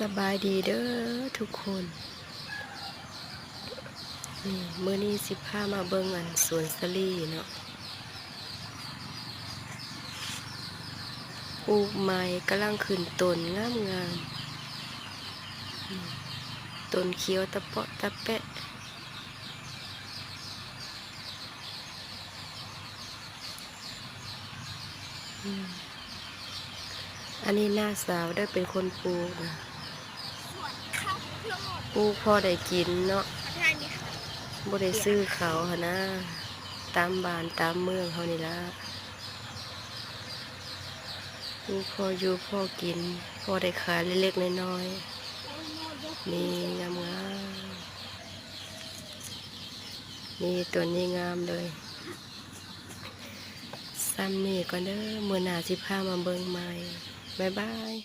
ສະບາຍດີເດີທຸກຄົນ ນີ້ ມື້ນີ້ຊິພາມາເບິ່ງອັນສວນສາລີເນາະ ປູກໃໝ່ ກຳລັງຂຶ້ນຕົ້ນງາມໆ ຕົ້ນຂຽວຕະເປາະຕະແປະ. ອືມ ອັນນີ້ນ້າສາວເດີເປັນຄົນປູກນະ ປູກພໍໄດ້ກິນເນາະ ບໍ່ໄດ້ຊື້ເຂົ້າຫັ້ນນາ ຕາມບ້ານຕາມເມືອງເຮົານີ້ລະ ປູກພໍຢູ່ພໍກິນ ພໍໄດ້ຂາຍເລັກໆນ້ອຍໆ ນີ້ງາມໆ. ນີ້ ຕົ້ນນີ້ງາມເລີຍ ສ່ຳນີ້ກ່ອນເດີ ມື້ໜ້າຊິພາມາເບິ່ງໃໝ່ ບາຍບາຍ.